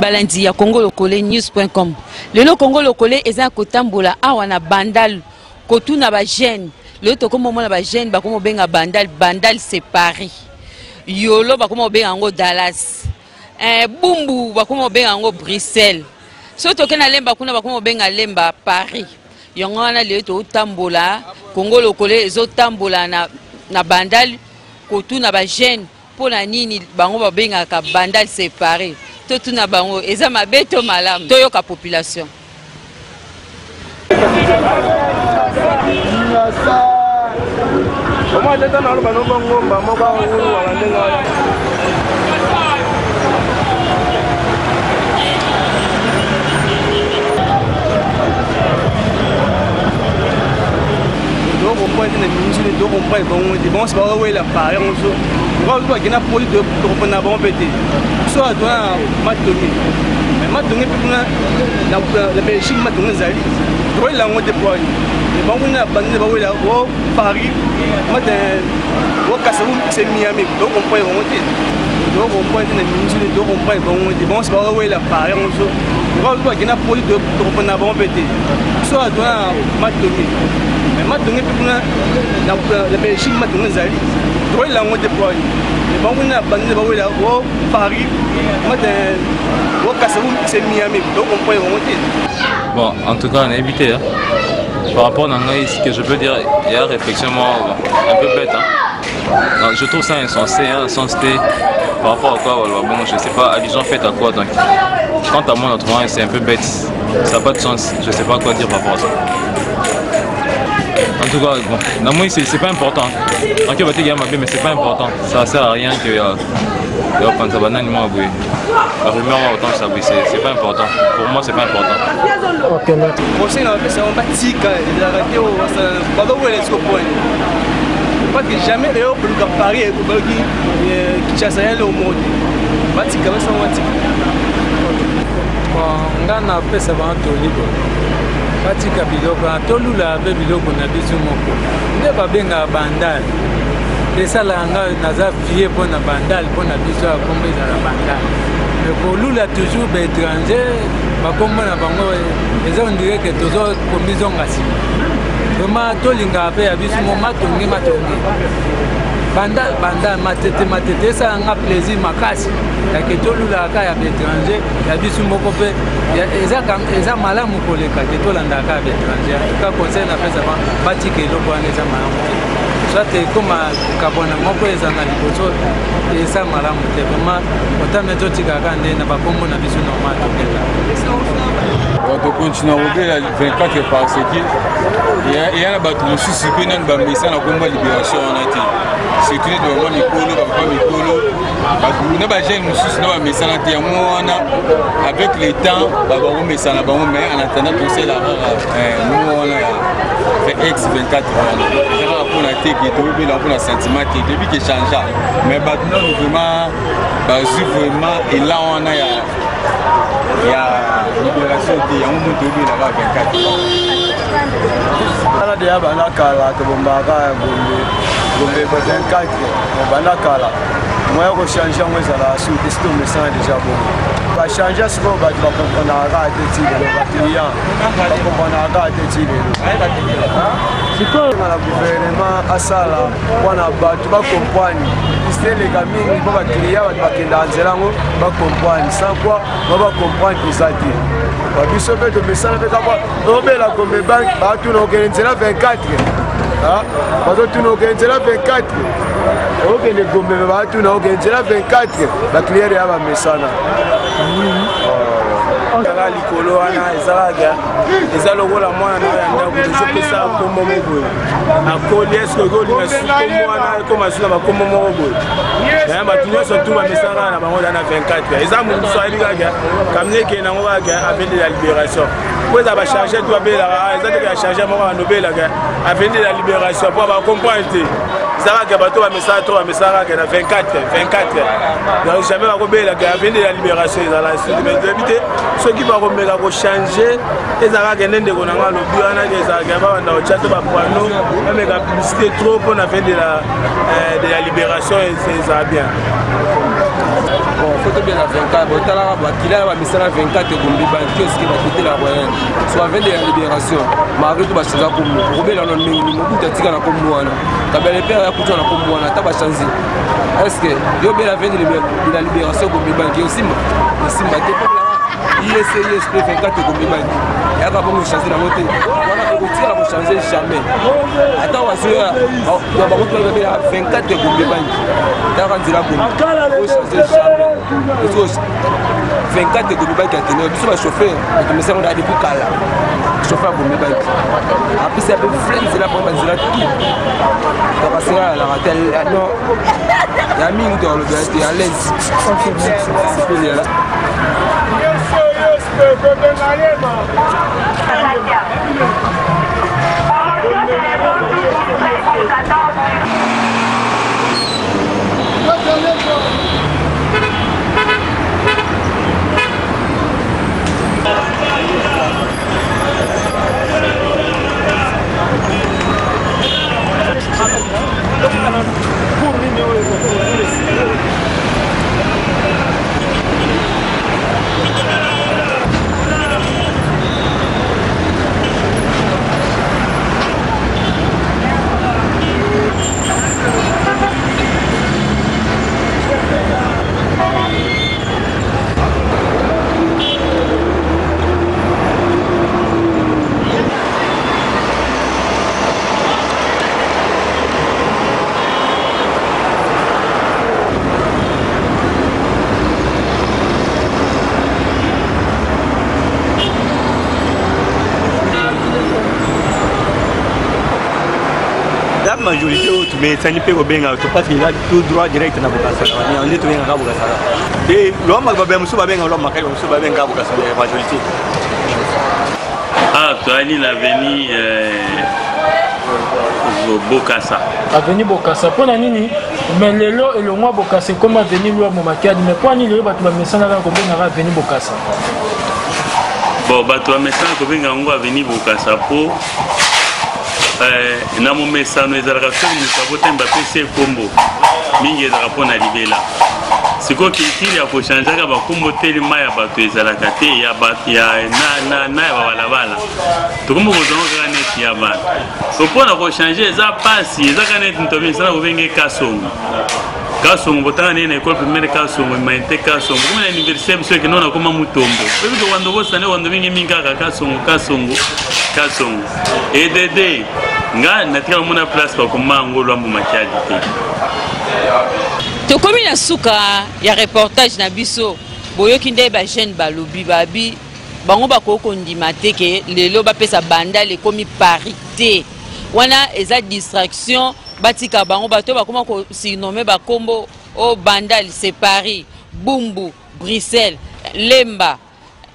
Balandi ya Congo Lokole news.com. Lelo Congo Lokole eza kotambola awa na Bandal kotuna ba jeunes. Lelo tokoma omona ba jeunes bakoma obenga Bandal, Bandal c'est Paris. Yolo bakoma obenga yango Dallas. Eh, Bumbu bakoma obenga yango Bruxelles. Soki toke na Lemba kuna bakoma obenga Lemba Paris. Yango wana lelo totambola Congo Lokole ezotambola na Bandal kotuna ba jeunes mpo na nini bango babengaka Bandal c'est Paris. Totuna bango eza mabe to malamu, toyoka population. Tokomprendre na mingi tokomprendre bango te bango bawela pari yango so bakenda poli tokomprendre na bango mpe te so atona matonge matonge mpe kuna na Belgique matonge ezali tokoyela yango te poani bango kuna bandi bawela o Paris matin o Kasavu c'est Miami tokomprendre bango te tokomprendre te na mingi tokomprendre bango te bango bawela pari yango so bakenda poli tokomprendre na bango mpe te so atona matonge matonge mpe kuna na Belgique matonge ezali tokoyela yango te poani bango kuna bandi bawela o Paris matin o Kasavu c'est Miami tokomprendre bango te. Bon, en tout cas, on a évité. Hein. Par rapport à Ngai, ce que je peux dire, il y a réflexion moi, un peu bête. Hein. Non, je trouve ça insensé, hein, insensé par rapport à quoi, voilà, bon, je sais pas, allusion faite à quoi. Donc, quant à moi, autrement, c'est un peu bête. Ça n'a pas de sens, je sais pas quoi dire par rapport à ça. En tout cas, bon, non, moi, c'est pas important. Ok, bah, mais c'est pas important. Ça sert à rien que. Yopanza banani mwa boye rumeur mwa autant ça boye c'est pas important pour moi, c'est pas important. Ok, merci. Conseil na bapesa yango batika ezalaka te oyo bazowela esiko point parce que jamais eyo koluka Paris ekobaki Kinshasa ya eloko moko te batika basango batika. Bon, nga napesa bango toli boye, batika biloko wana, tolula mpe biloko na biso moko nde babengaka Bandal. Esalaka nga naza fier mpo na Bandal, mpo na biso ya kombo ezala Bandal. Mais kolula toujours baétranger bakombo na bango eza on dirait que tozokomizonga nsima. Vraiment tolingaka mpe ya biso mo matonge matonge Bandal Bandal matete matete esala nga plaisir makasi yake tolulaka kaka ya baétranger, ya biso moko mpe eza malamu koleka ke tolandaka kaka baétranger. En tout cas, conseil napesa batika eloko wana, eza malamu te. Soit ekoma kokabwana moko eza na liboso, eza malamu te vraiment. Otame totikaka kaka nde na bakombo na biso normal tokenda. Tokontinua kobela 24 parce que eya na bato mosusu mpe nani bamesa na komba libération wana te, surtout neti bamwa mikolo, bapapa mikolo na bajeune mosusu na bamesana te. Yango wana, avec le temps bakomesana bango, mais en attendant tosela kaka mo wana ya ex 24 wana. Eza kaka mpona te ke tobela mpona sentiment te depuis ke changea, mais bato nano vraiment bazwi vraiment élan wana ya libération te. Yango moto obelaka 24. Wana deya banda kala tobombaka ya Gombe, Gombe 24 banda kala. Moya kochange yango ezalaka su te, si tomesana déjà bongo. Bachange sikoyo, bato bakomprenaka kaka te ti lelo, baclient bakomprenaka kaka te ti lelo. Sikoyo na gouvernement asala mpona bato bacomprendre piste eleka mingi, mpo baclient bato bakendaka nzela yango bacomprendre. Sans quoi ba bacomprendre eza te. Babiso mpe tomesana mpe kaka obela Gombe Bank, batuna okende nzela 24, bazotuna okende nzela 24, okende Gombe me batuna okende nzela 24. Bacliere ya bamesana. Kaka likolo wana ezalaka, eza lokola mwana na ya ndako, tozopesa nkombo moko boye, akoli eske okolinga nkombo wana ekoma su na bakombo moko boye? Bato nyonso tu bamesana na bango na 24. Eza mosusu ayebi kaka camion ekende yango kaka avenue de la Libération, po eza bacharge tu babelaka, eza teke ya charge moko bando obelaka avenue de la Libération po bacomprendre te. Eza kaka bato bamesana to bamesana kaka na 24 24, donc jamais bakobelaka avenue de la Libération. Ezala suki, mais toyebi te soki bakomeka kochange. Eza kaka nde ndeko na nga alobi wana ke ezalaka babanda kotya to bapanneau, bameka publicité trop mpo na avenue de la Libération, ezala bien. Bon, faut Bazobela 24, botalaka bakila ya bamisala 24 ekombi bankioske bakitela royal so avende ya libération malgré tout bachange kombo okobela no ndenge nini? Mobutu atika na kombo wana, Kabila le père akuta na kombo wana, ata bachange, est ce que yo bela vende de la libération ekombi banki osimba osimba te? ISC ISP 24 ekombi banki eyaka bongo, echange nango te wana, ekotikala kochange jamais. Ata wazoya bango babela 24 ekombi banki, taka nzela komi ochange jamais. 24 ekomi banki ya teneur, biso bachauffeur batomesa yango depuis kala. Chauffeur akomi banki apesi ape vrai nzela mpo banzela tout takasinga alaka te non ya mingi tokalobela te, à l'aise sepeliala. La majorité oyo tumesani mpe kobenga to parce que eza tout droit direct na Bokasala, bani nde tobengaka Bokasala te. Lwamba babe mosusu babenga Lwamba Makali, mosusu babengaka Bokasala ya majorité. Ah, toyali na avenue Bokasa. Avenue Bokasa, mpo na nini? Mais lelo elongwa Bokasa, ekoma avenue Lwambo Makiadi. Mais mpo na nini lelo bato bamesanaka kobengaka avenue Bokasa? Bon, bato bamesana kobenga yango avenue Bokasa mpo na momesano ezalaka soki moto abotami bapesi ye nkombo, mingi ezalaka mpo na libela. Sikoyo culture ya kochangeaka bakombo telema ya bato ezalaka te ya, ya, na, na, na ya babalabala tokomi kozwanga kaka neti ya bato. So mpo na kochange eza mpasi, eza kaka neti moto amesana kobenge Kasongo Kasongo, botanga nini na école primaire Kasongo, humanité Kasongo, komi na université biso ekende na koma Mutombo, oyebi ke wando bosane wando mingi mingi kaka Kasongo Kasongo Kasongo edd. Nga natikala mona place bakoma yango Lwambo Makiadi te. Tokomi na suka ya reportage na biso. Boyoki nde bajeune balobi, babi bango bakoki kondima te ke lelo bapesa Bandal ekomi Paris te. Wana eza distraction, batika bango. Bato bakoma kosurnomme bakombo o Bandal c'est Paris, Bumbu Bruxelles, Lemba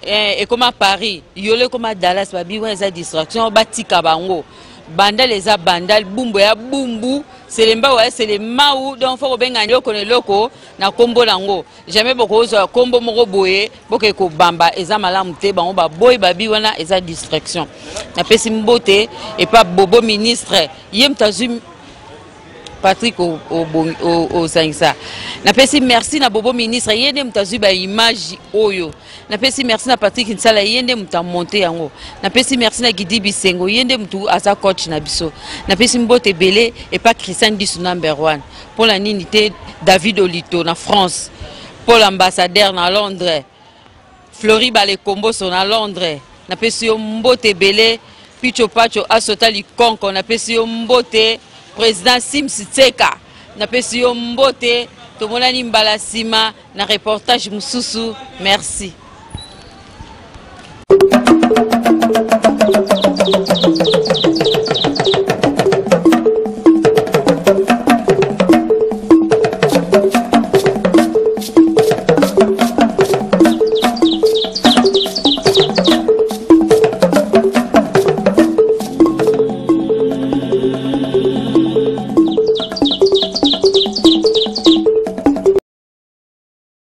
ekoma Paris, Yolo ekoma Dallas. Babi wana eza distraction, batika bango. Bandal eza Bandal, Bumbu ya Bumbu, Selemba ya Selemau. Donc fo kobenga eloko na eloko na nkombo nango. Jamais bokozwa nkombo moko boye boke kobamba, eza malamu te. Bango baboyi, babi wana eza distraction. Napesi mbote epa Bobo ministre, ye moto azwi Patrick ozangisa. Napesi merci na Bobo ministre, ye nde moto azwi baimage oyo. Napesi merci na Patrick Nsala, ye nde moto amonte yango. Napesi merci na Gidi Bisengo, ye nde moto aza coach na biso. Napesi mbote ebele epa Christian Disu number one, mpona nini te David Olito na France, Paul ambassadeur na Londres, Flori Balekomboso na Londres, napesi yo mbote ebele. Picho Pacho asota likonko, napesi yo mbote. Président Sims Tseka, napesi yo mbote. Tomonani mbala nsima na reportage mosusu. Merci.